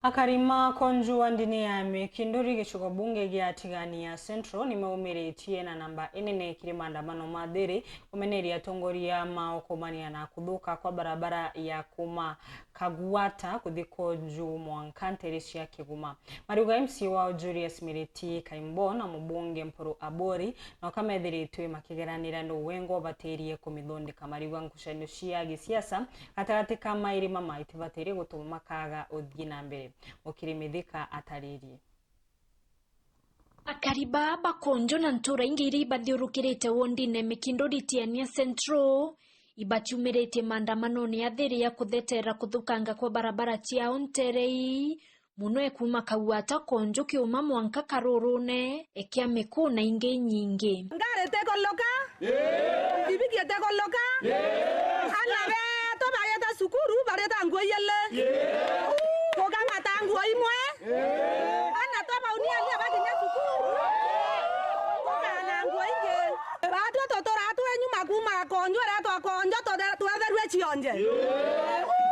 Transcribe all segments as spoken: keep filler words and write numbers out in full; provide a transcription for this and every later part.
Akari ma Konju wa ndini ya Mikinduri gicigo bunge gia Tigania Central nimaumiritie na namba inene kiri maandamano ma thiri kumeneria atongoria mao kuumania na kuthuka kwa barabara ya kuuma Kagwata kuthi Konju mwanka nteere cia Kiguma. Mariuga M C A wao Julius Miriti Kaimbo na mubunge Mpuru Aburi nao kamethiritwe makigeranira ni wengwa ubatirie kumithondeka. Mariuga ngucanio cia gisiasa gatagati ka mairi mama itibatirie gutuma makaga uthii na mbere. Mukiri Mithika ataririe. Akari baa ba Konjo na ntura ingi iria ibathiurukirite wondine Mikinduri Tiania Central ibatiumiritie maandamanone ya thiri ya kuthetera kuthukanga kwa barabara ciao ntere ii, muno e kuuma Kagwata Konjo kiuma mwanka Karurune, e kia Miku na ingi inyingi. Ngari tikuluka, bibiki itikuluka, ana betu bagita cukuru barita nguo iyele, kugamata nguo imwe, ana twabauni aria bakinya cukuru, kugana nguo ingi. Batwi tutura twi nyuma kuuma Konjo, aria twa Konjo tuthe-, twetherue cionje.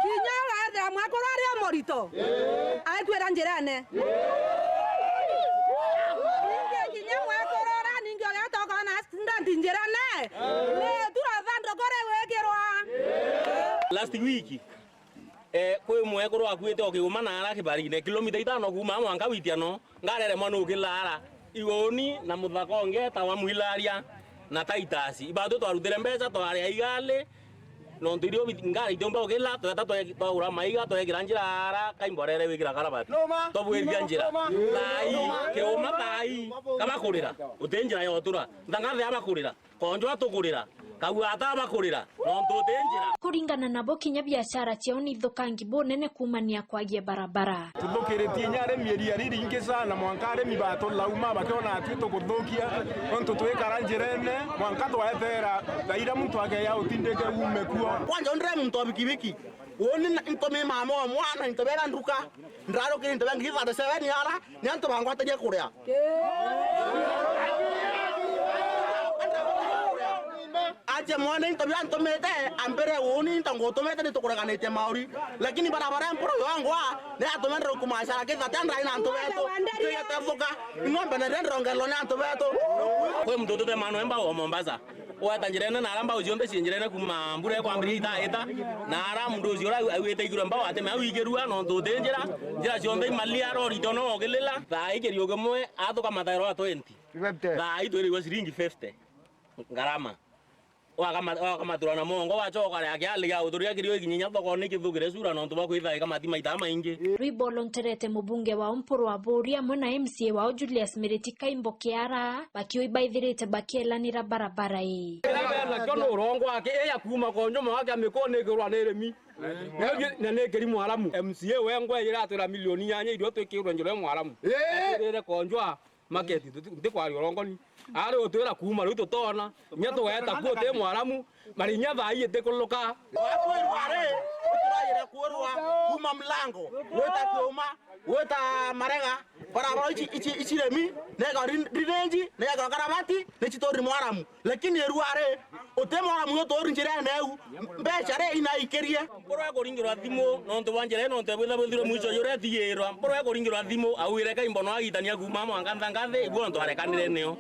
Kinya ugethira mwekuru ari o murito, aikwira njirene. Ningi kinya mwekuru uria ningi ugeta ukona accident njirene, ni turo thandukuri gwikirwa. Last week, eh, kwi mwekuru wakuite o kiuma na ara kibarine, kilomita itano kuuma mwanka Witiano, ngareremwa nukilara. Iguni na muthaka ungi etawa Mwilaria na Titus. Ibatwi twarutire mbeca, twaria igali, nontu irio bi-, ngari itiumba gukila, tweta twe-, twagura maiga, twekira njira ara, Kaimbo arere wikira karabati. Twabwithia njira. Thai, kiuma thai, kabakurira. Uti njira yotura. Nthangathe abakurira. Konjo atukurira, Kagwata abakurira, nontu uti njira. Kuringana nabo, kinya biashara ciao ni ithukangi bunene kuumania kwagia barabara. Tuthukiritie inya arimi eria riringi sana, mwanka arimi batulauma bakiona atwi tukuthukia, nontu twikara njirene, mwanka tweteera thaira muntu akeya utindike uume kuo. Kwanja undire muntu wa bikibiki, uuni na-, ntumi mama o mwana, into bera nduka, ndrarukire into bia ngiri thirty-seven ara, ni antu bangwatagia kuria. Ache mwene into bia ntumite, ambire uuni into ngutumite ni tukureganatie mauri. Lakini barabara ya Mpuru yongwa, ni atumendere kumacara kithate ndai na antu betu. Tugetebuka, ing'ombe na ndrongerwa ni antu betu. Kwi muntu utute mano emba o Mombasa. Weta njirene na ara mbau cionthe cii njirene kuuma mbura ikwambiria itaita, na ara muntu ucio uria auite iguru mbau ateme au ikirua, nontu uti njira, njira cionthe imalia, rori tono ogilila. Thaa ii kiriuki mwe athuka mathairo a twenty. Thaa ii twirigwa ciringi fifty ngarama. Wakama-, wakamatura na mongo, wacoka ria kiali gia uthuria kirio ikinyinya thokone kithugire cura nontu bwa kwithaika mati maita maingi. Rwimbo lonterete mubunge wao Mpuru Aburi amwe na M C A wao Julius Miriti Kaimbo Kiara, bakio ibaithirite bakielanira barabara ii. Kiria bena kio ni urongo aki, iya kuuma Konjo mwanka Miku ni ikirwa ni irimi. Na ni ikiri Mwaramu. M C A wengwa iratwira milioni inyanya irio twikirwe njira ya Mwaramu. Ii. Twirire Konjwa market, nti-, ntikwaria urongoni. Ari utwira kuuma riu tutona, inya tugeta kuo ti Mwaramu, marinya thaa ii itikuluka. Watwirwa ri, uturaire kwirwa kuuma mlango, gwita kiuma, gwita marega, barabara ici, ici, ici remi, nega ri-, rirenji, nega karabati, ni cituri Mwaramu. Lakini irua ri, uti Mwaramu uturi njirene eu, mbeca ri inaikirie. Mpuru ekuringirwa thimu nontu bwa njira ii, nontu ebwitha bwithirwe mwico juria etigiirwa. Mpuru ekuringirwa thimu, auire Kaimbo no agitania kuuma mwanka nthangathi, igwe ontu arekanire nio.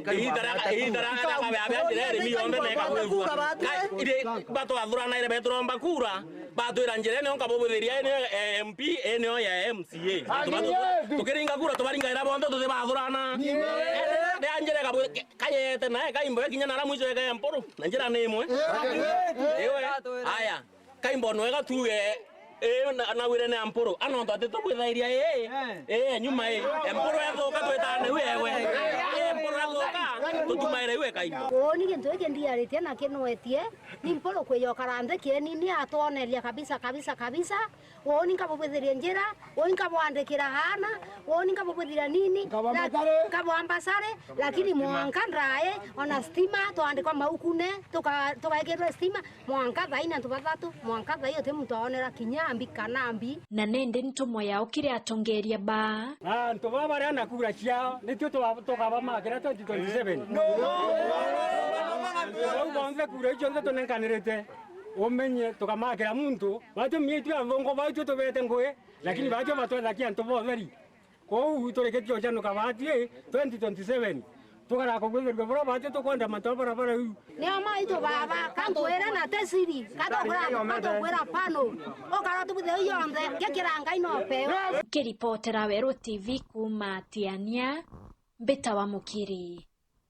Igita ria, igita ria, ria kabea bia njira iri mi yonthe na ikagwithua. Ka-, iri, batwathuranaire beturomba kura, batwira njira ii nio nkabubwithiria, ii nio ya M P, ii nio ya M C A. Antu batu-, tukiringa kura tubaringaira bonthe tutibathurana. Ria njira ikabwi-, kayete nae Kaimbo ekinya nara mwico eke ya Mpuru, na njira ni imwe. Iwe, aya, Kaimbo nwega tuge, ii, na, nawire ni Mpuru, anontu ati tubwithairia ii, ii, nyuma ii, Mpuru ethuka twitane wi ewe. Ii, Mpuru ethuka, tutumaire iwe Kaimbo. Uuni gintu giki ndiaritie na kinwetie, ni Mpuru kwiyo karanthe kieni, ni atwoneria kabisa, kabisa, kabisa. Uuni nkabubwithiria njira, uuni nkabwandikira aana, uuni nkabubwithiria nini, nkabwa mbasari, lakini mwanka ndrai, ona stima, twandikwa maukune, tuka-, tugaikirwe stima, mwanka thaai ni antu bathatu, mwanka thaai uti muntu aonera kinya mbi kana mbi. Na nendi ntumo yao kiri atongeria baa. Na antu baa baria na kura ciao, nitio tuga-, tukabamakira twenty twenty-seven. Bau bonthe kura icio cionthe tunenkanirite. Umenye tukamakira muntu, batwi miitu ya thongo, batwi tubete ngui, lakini batwi batwethakia antu botheri. Kwou turikitie ucanuka batwi twenty twenty-seven. Tukarakugwithirua bura batwi tukwenda mantu a barabara iu. Nio maitu baba, kantwire na tesiri, katugwira, katugwira pano. Ukara tubuthe yonthe, gikira Ngai no peo. Kiripotera Weru T V kuuma Tiania, mbita wa Mukiri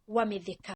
wa Mithika.